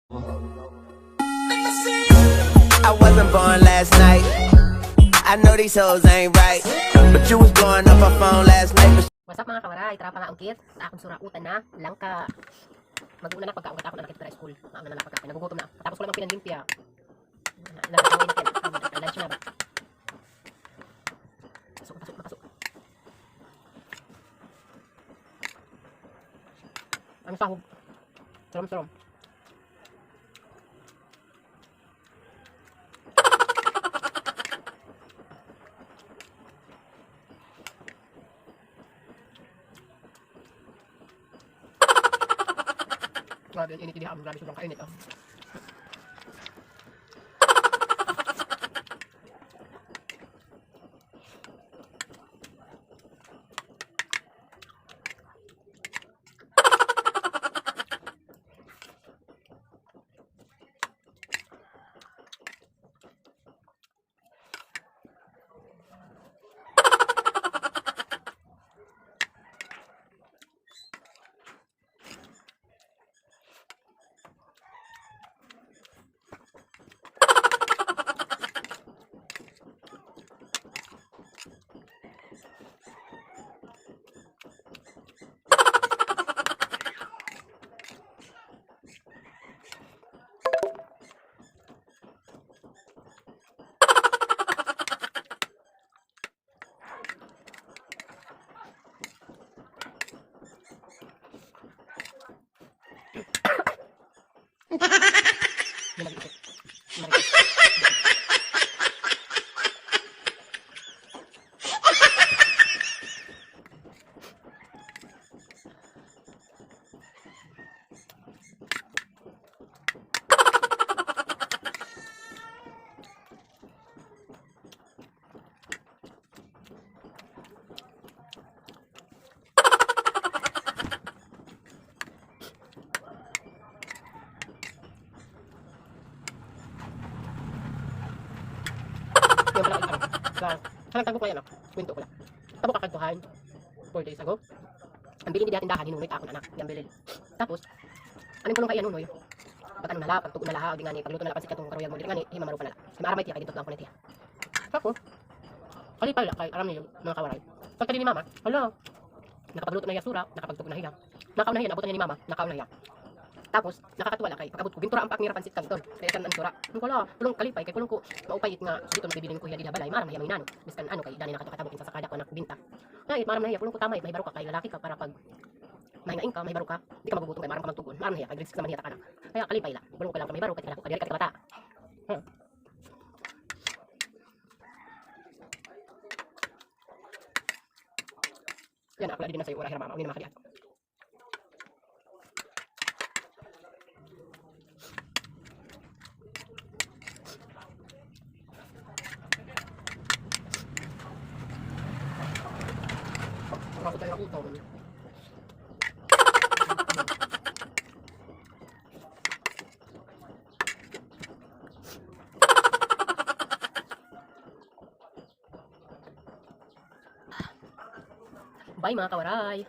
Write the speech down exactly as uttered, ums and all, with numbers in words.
I wasn't born last night. I know these hoes ain't right, but you was blowing up her phone last night. What's up, mga kawaray? Tara pa nga, ungkit. Sa akon sura, utan na, langka. Mag-uuna na pagkaon, kay ako na nakita sa school. Mauna na lang pagkaon. Nagugutom na. Tapos ko lang pinanlimpya. Na, na, na, na, lunch na ba? Paso, paso, paso. An sahog. Sarom-sarom. Grabe an init didi ha amon, grabe, sobrang kainit, oh. Yan pala, ano, sa, sa nagtagbo ko yan, ah. Kwento ko lang. Tabo ka kadtuhan. Four days ago. An bilin didi ha tindahan, hinunoy ta akon anak. An bilin. Tapos, an kulong kay Nunoy. Pag-ano na la, pagtugon na la, ha, agi ngani, pagluto na la pansit katong karuyag mo, diri ngani, himamaro pa na la. Himamaro pa hiya, kay didto lang ako na hiya. Tapos, kalipay la, kay aram niyo, mga kawaray. Pagkadi ni Mama, hala, nakapagluto na hiya sura, nakapagtugon na hiya. Nakaon na hiya, naabutan hiya ni Mama, nakaon na hiya. Tapos, nakakatuwa la kay, pag-abot ko, gintura an paak nira pansit kanton. Kay kan an sura. Kulong kalipay, kay kulong ko, maupay it nga, dito magbibilin ko hiya dida balay, maaram na hiya mahinano. Biskan ano, kay dani na kato katabo, kinsa sa kada ko anak binta. Kay, maaram na hiya, kulong ko tama it, mahibaro ka, kay lalaki ka, para pag mahingain ka, mahibaro ka, di ka magugutom kay maaram ka magtugon. Maaram na hiya, kay grade six naman hiya ta kanak. Kaya kalipay la. Bulong ko lang ka mahibaro, kay lalaki ka, diri ka kabata. Huh. Yan, ako la didi na sayo, ura, hira mama, uni na makadi ato. Bye, mga kawaray.